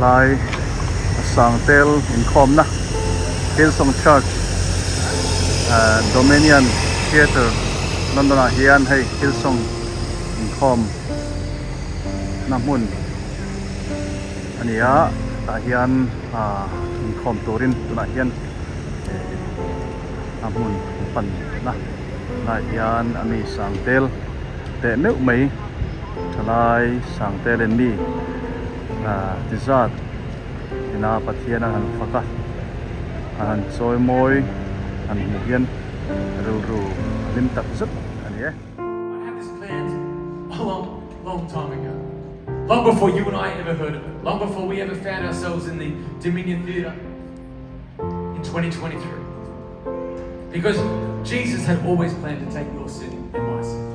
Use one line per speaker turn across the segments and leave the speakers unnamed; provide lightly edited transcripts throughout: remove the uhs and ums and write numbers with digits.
Helai Sangtel inkhawmna Hillsong Church Dominion Theatre London ah hian hei Hillsong inkhawm na hmun a ni a tah hian ah inkhawm turin tunah hian a hmun pan na laiah hian a mi Sangtel teh meuh mai. Thalai Sangte leh mi ti zat ina Pathian an han fak a, an han chawi mawi han hmuh hian rilru a hlim tak zet a ni e.
I had this planned a long, long time ago. Long before you and I ever heard of it. Long before we ever found ourselves in the Dominion Theatre in 2023. Because Jesus had always planned to take your sin and my sin.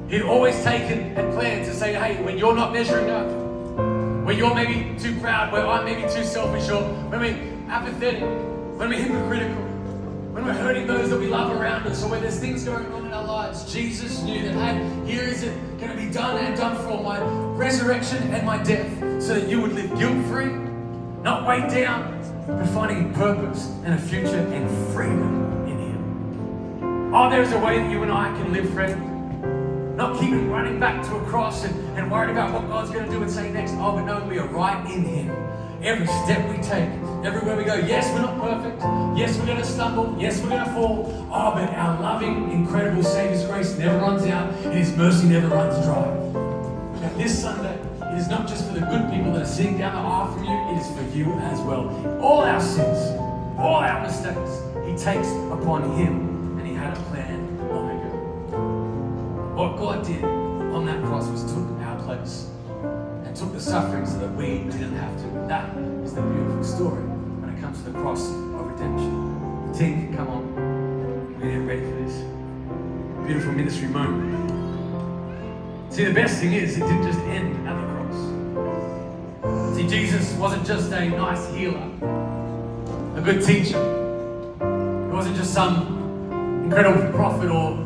He'd always taken and planned to say, hey, when you're not measuring up, when you're maybe too proud, where I'm maybe too selfish, or when we're apathetic, when we're hypocritical, when we're hurting those that we love around us, or when there's things going on in our lives, Jesus knew that, hey, here is it going to be done and done for my resurrection and my death, so that you would live guilt free, not weighed down, but finding a purpose and a future and freedom in Him. Oh, there is a way that you and I can live, friend. Not keeping running back to a cross and, and worried about what God's going to do and say next. Oh, but knowing we are right in Him. Every step we take, everywhere we go. Yes, we're not perfect. Yes, we're going to stumble. Yes, we're going to fall. Oh, but our loving, incredible Savior's grace never runs out and His mercy never runs dry. Now, this Sunday, it is not just for the good people that are sitting down the aisle from you, it is for you as well. All our sins, all our mistakes, He takes upon Him, and He had a plan long ago. What God did on that cross was took our place and took the suffering so that we didn't have to. That is the beautiful story when it comes to the cross of redemption. The team can come on. We're going to get ready for this beautiful ministry moment. See, the best thing is, it didn't just end at the cross. See, Jesus wasn't just a nice healer, a good teacher. He wasn't just some incredible prophet or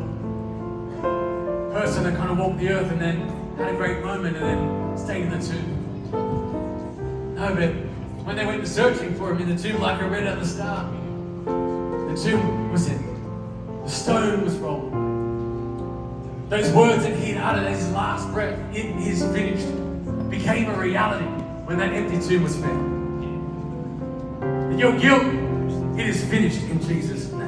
person that kind of walked the earth and then had a great moment and then stayed in the tomb. No, but when they went searching for him in the tomb, like I read at the start, the tomb was empty. The stone was rolled. Those words that he had uttered as his last breath, it is finished, became a reality when that empty tomb was found. And your guilt, it is finished in Jesus' name.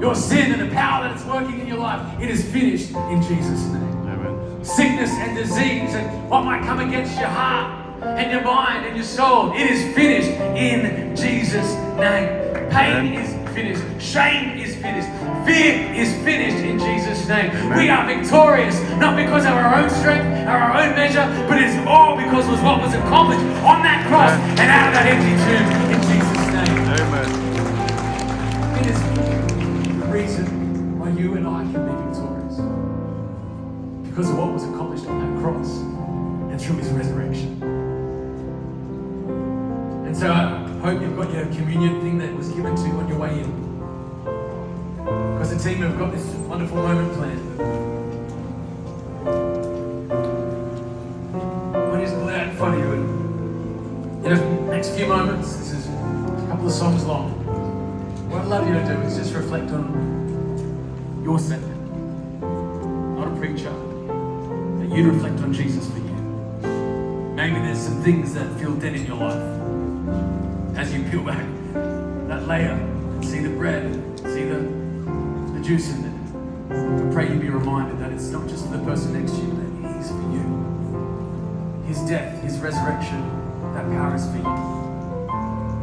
Your sin and the power that it's working in your life, it is finished in Jesus' name. Amen. Sickness and disease and what might come against your heart and your mind and your soul, it is finished in Jesus' name. Pain is finished. Shame is finished. Fear is finished in Jesus' name. Amen. We are victorious, not because of our own strength or our own measure, but it's all because of what was accomplished on that cross Amen. and out of that empty tomb in Jesus' name.
Amen.
It is the reason why you and I can be victorious. Because of what was accomplished on that cross and through his resurrection. And so I hope you've got your communion thing that was given to you on your way in. Because the team have got this wonderful moment planned. I want you to put out in front of you and in the next few moments, this is a couple of songs long. What I'd love you to do is just reflect on your Savior. Not a preacher, but you'd reflect on Jesus for you. Maybe there's some things that feel dead in your life. As you peel back that layer and see the bread, see the, the juice in there. I pray you be reminded that it's not just for the person next to you, but that he's for you. His death, his resurrection, that power is for you.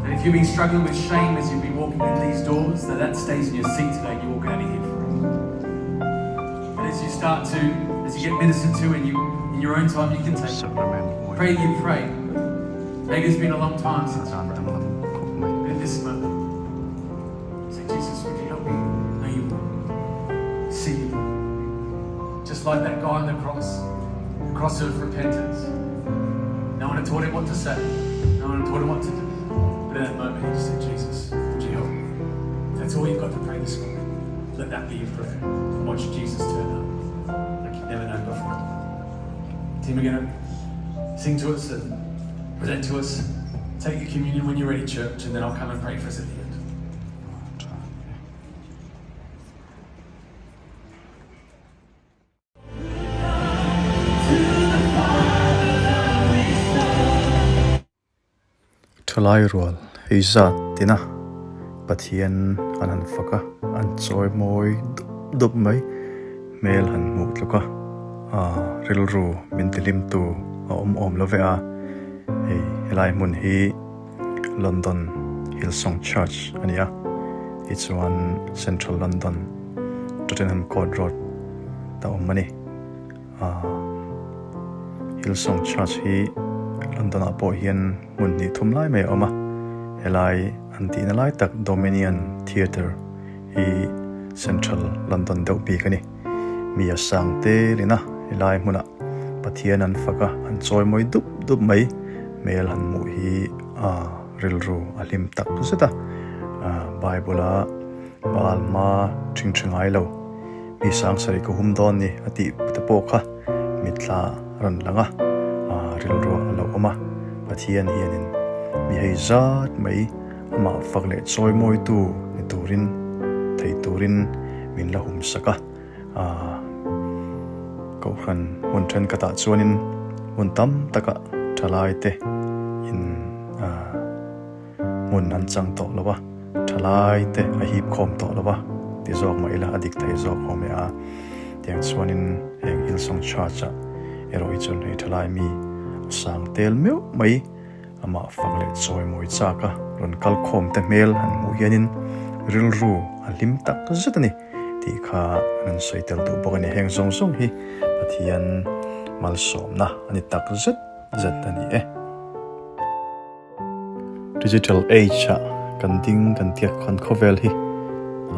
And if you've been struggling with shame as you've been walking in these doors, that that stays in your seat today and you walk out of here free. And as you start to, as you get ministered to and you, in your own time, you can take
Sacrament mawi
Pray you pray. Maybe it's been a long time since you
dan
prayed.
danglam khawp mai.
But in this moment, say, Jesus, would you help me know you more? See you more? Just like that guy on the cross, the cross of repentance. No one had taught him what to say. No one had taught him what to do. But in that moment, he just said, Jesus, would you help me? If that's all you've got to pray this morning. Let that be your prayer. And watch Jesus turn up like you've never known before. Team, we're going to sing to us and present to us. Take your communion when you're ready, church, and then I'll come and pray for us at the end.
Thalai rual hei zat tina Pathian an han fak a, an chawi mawi dup dup mai hmel han hmuh tluk a, aaa rilru min ti hlim tu a awm awm lo ve a, hei helai hmun hi London Hillsong Church a ni a, tichuan Central London Tottenham Court Road a awm a ni. Hillsong Church hi London ah pawh hian hmun hnih thum lai mai a awm a, helai an tihna lai tak Dominion Theatre hi Central London deuh bik a ni. Mi a sang telin a helai hmunah Pathian an fak a, an chawi mawi dup dup mai hmel han hmuh hi a rilru a hlim tak zet a, Bible a Baal hma ṭhing ṭhi ngai lo. Mi sangsarih ka hum dawn ni a tih te pawh kha mitthla a rawn lang a, rilruah a lo awm a. Pathian hianin mi hei zat mai amah fak leh chawi mawitu ni turin thei turin min la hum sak a. Kohhran hmun thenkhatah chuanin hmun tam takah thalaite in Hmun an chang tawh lo a, thalai te a hip khawm tawh lo a ti zawk mah ila a dik thei zawk awm e a. Tiang chuanin heng Hillsong Church ah erawh hi chuan hei thalai mi a sang tel meuh mai amah fak leh chawi mawi chak a rawn kal khawm te hmel han hmuh hianin rilru a hlim tak zet a ni tih kha an rawn sawi tel duh bawk a ni. Heng zawng zawng hi Pathian malsawmna a ni tak zet zet a ni e. Digital age ah kan ding kan tiak khan khawvel hi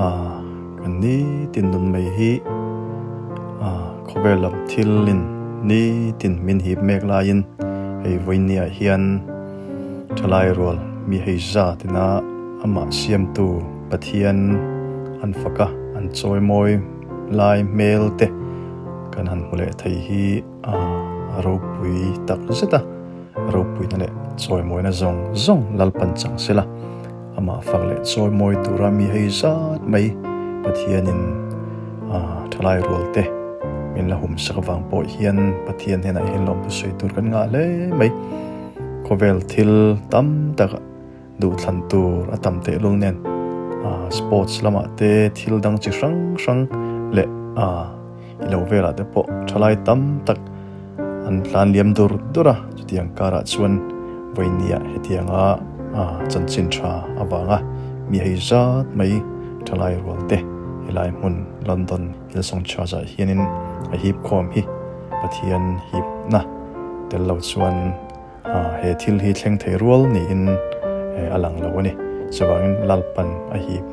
ah kan nitin nun mai hi ah khawvel lam thil in nitin min hip mek laiin hei vawinia ah hian thalai rual mi hei zat ina amah siamtu Pathian an fak a an chawi mawi lai hmel te kan han hmu leh thei hi ah a ropui tak zet a. Ropuina leh chawimawina zawng zawng Lalpan chang sela, amah fak leh chawimawi tura mi hei zat mai Pathianin thalai rualte min la humsak avang pawh hian Pathian hnenah hian lawmthu sawi tur kan ngah hle mai. Khawvel thil tam tak duhthlan tur a tam tehlul nen sports lamah te thil dang chi hrang hrang leh i lo velah te pawh thalai tam tak an tlan liam dur dur a, chutiang karah chuan vawinia hetianga chanchin tha avanga mi hei zat mai thalai rual te helai hmun London Hillsong Church ah hianin a hip khawm hi Pathian hipna tel lo chuan He thil hi thleng thei rual niin a lang lo a ni. Chuvangin Lalpan a hip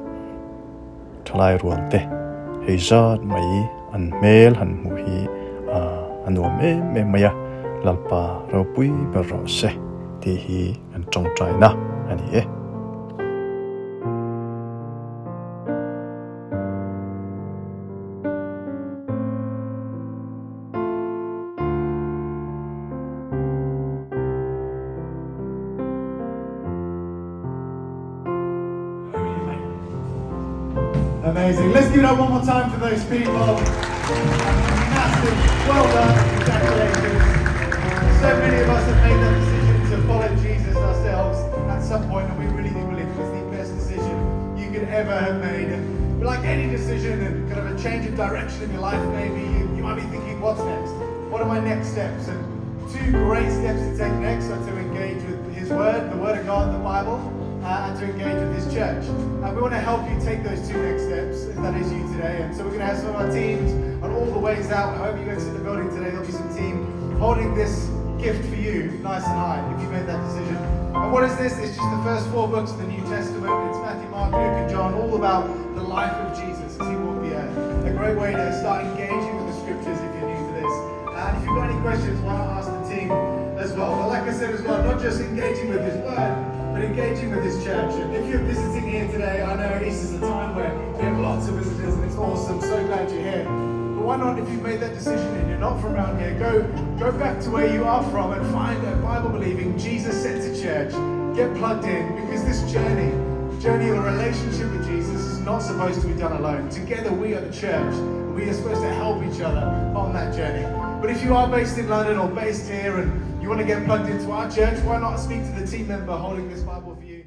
thalai rual te hei zat mai an hmel han hmuh hi a nuam em em mai a, Lalpa ropui ber rawh se tih hi kan tawngtaina a ni e.
Amazing. Let's give it up one more time for those people. Massive. Well done. Congratulations. So many of us have made that decision to follow Jesus ourselves at some point, and we really do believe it's the best decision you could ever have made. And like any decision and kind of a change of direction in your life, maybe you, you might be thinking, what's next? What are my next steps? And two great steps to take next are to engage with His Word, the Word of God, the Bible, uh, and to engage with His church. And we want to help you take those two next steps, if that is you today. And so we're going to have some of our teams on all the ways out. However you exit the building today, there'll be some team holding this gift for you, nice and high, if you made that decision. And what is this? It's just the first four books of the New Testament. It's Matthew, Mark, Luke, and John, all about the life of Jesus as he walked the earth. A great way to start engaging with the scriptures if you're new to this. And if you've got any questions, why not ask the team as well? But like I said as well, not just engaging with his word, but engaging with his church. And if you're visiting here today, I know Easter's a time where we have lots of visitors and it's awesome. So glad you're here. why not, if you've made that decision and you're not from around here, go, go back to where you are from and find a Bible believing, Jesus centered church. Get plugged in because this journey, journey of a relationship with Jesus, is not supposed to be done alone. Together, we are the church, and we are supposed to help each other on that journey. But if you are based in London or based here and you want to get plugged into our church, why not speak to the team member holding this Bible for you?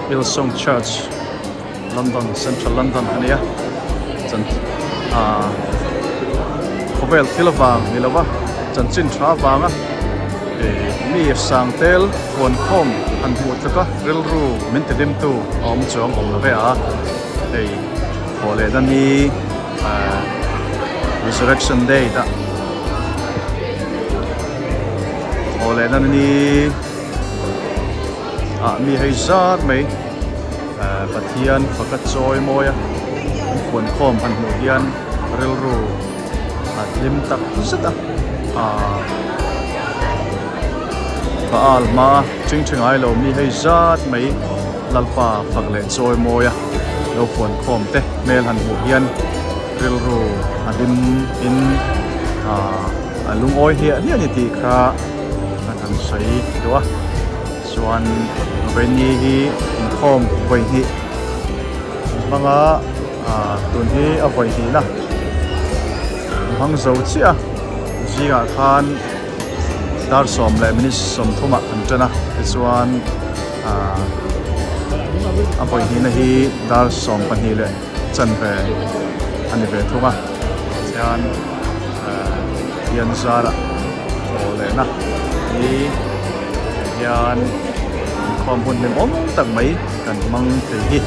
Hillsong Church London Central London a nia chan ah khawvel thil avang ni lova chanchin tha avanga ih mi sang tel huan khawm han hmuh tluk a rilru min ti hlim tu a awm chuang awm lo ve a hei thawh leh na ni ah resurrection day dah thawh leh na ni ah mi hei zar mai ah Pathian faka chawi mawi a an huan khawm han hmuh hian rilru a hlim tak zet a ah Baal hma ching tha ngai lo mi hei zat mai Lalpa fak leh chawi mawi a lo huan khawm te hmel han hmuh hian rilru a hlim in ah a lungawi hliah hliah a ni tih kha kan han sawi duh a chuan Vawini hi inkhawm vawi hnih an hmang a ah tun hi a vawi hnihna an hmang zo chiah a zingah khan dar sawm leh minute sawmthumah an tan a tichuan ah a vawi hnihna hi dar 12 leh chanve a ni ve thung a tihian ah hian zarah thaw lehna hi hian inkhawm hun hlimawm tak mai kan hmang thei hi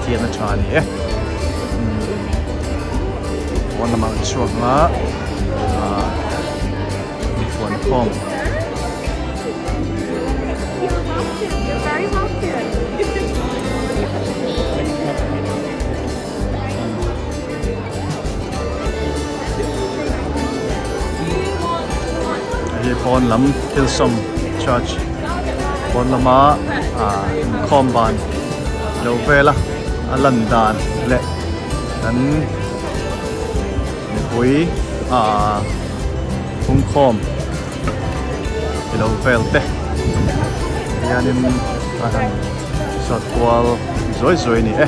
thian a tha a ni e pawn lamah an chhuak ang a ah infuankhawm. Hei pawn lam Hillsong Church pawn lama ah inkhawm ban lo vela a lan dan leh kan mipui ah phungkhawm ilo vel te hianin a han sawt kual zuai zuai a ni e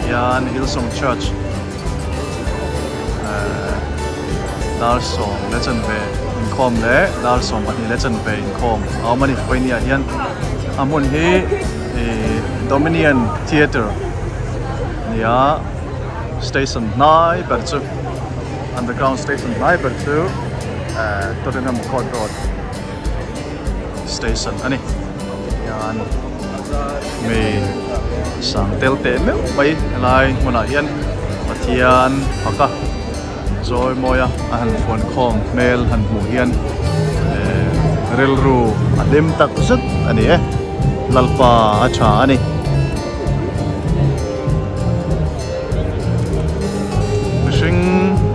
hian Hillsong Church ehh dar sawm leh chanve inkhawm leh dar 12 leh chanve inkhawm a awm a ni vawinia hian a hmun hi ihh Dominion Theatre nia station hnai ber chu underground station hnai ber chu ehh Tottenham Court Road station a ni hian mi sang tel teh meuh mai helai hmunah hian Pathian faka zawi mawi a a han fuan khawm hmel han hmuh hian ehh rilru a hlim tak zet a ni e Lalpa a tha a ni. Mihring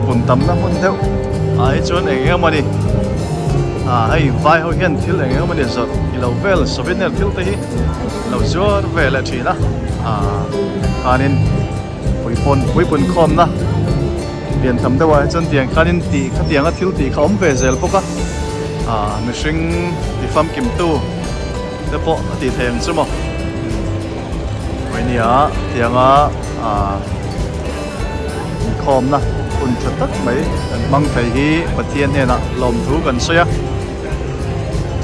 pun tamna hmun deuh ah hi chuan eng eng emawni ah hei vai ho hian thil eng eng emawni zawrh i lo vel souvenir thil te hi lo zuar ve leh thin a ah khanin puipawn puipun khawmna lian tam deuh ah hi chuan tiang khanin tih khatianga thil tih kha awm ve zel bawk a ah mihring ti famkim tu te pawh a tih theih ang chu maw vawinia tianga ah inkhawmna hun tha tak mai kan hmang thei hi Pathian hnenah lawmthu kan sawi a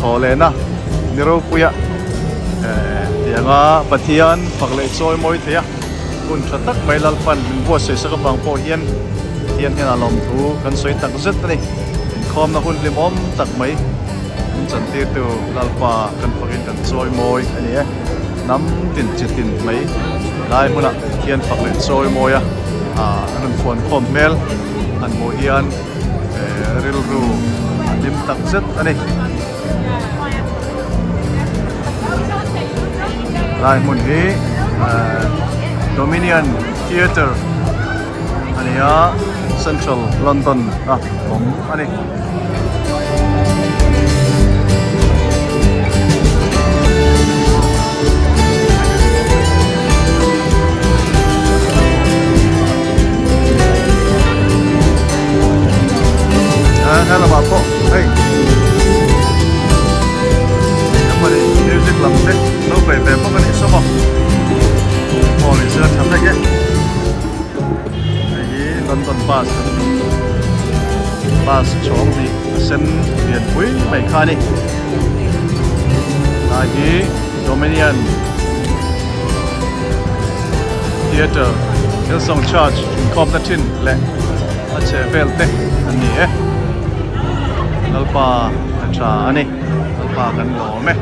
thaw lehna ni ropuia eh tianga Pathian fak leh chawi mawi thei a hun tha tak mai Lalpan min buatsaih sak avang pawh hian Pathian hnenah lawmthu kan sawi tak zet a ni inkhawmna hun hlimawm tak mai. Min chantirtu Lalpa kan fakin kan chawi mawi a ni e. Hnam tin chi tin mai lai hmunah Pathian fak leh chawi mawi a ah an rawn fuan khawm hmel han hmuh hian eh rilru a hlim tak zet a ni. Lai hmun hi eh Dominion Theatre a ni a Central London a awm a ni. Helamah pawh hei emawni music lam te lo bei ve bawk a nih saw maw aw ni sela tha vek e hei hi London bus an tih bus chhawng hnih a sen lian pui mai kha a ni lai hi Dominion Theatre Hillsong Church inkhawmna thin leh a chhe vel te an ni e. Lalpa a tha a ni. Lalpa kan lawm e.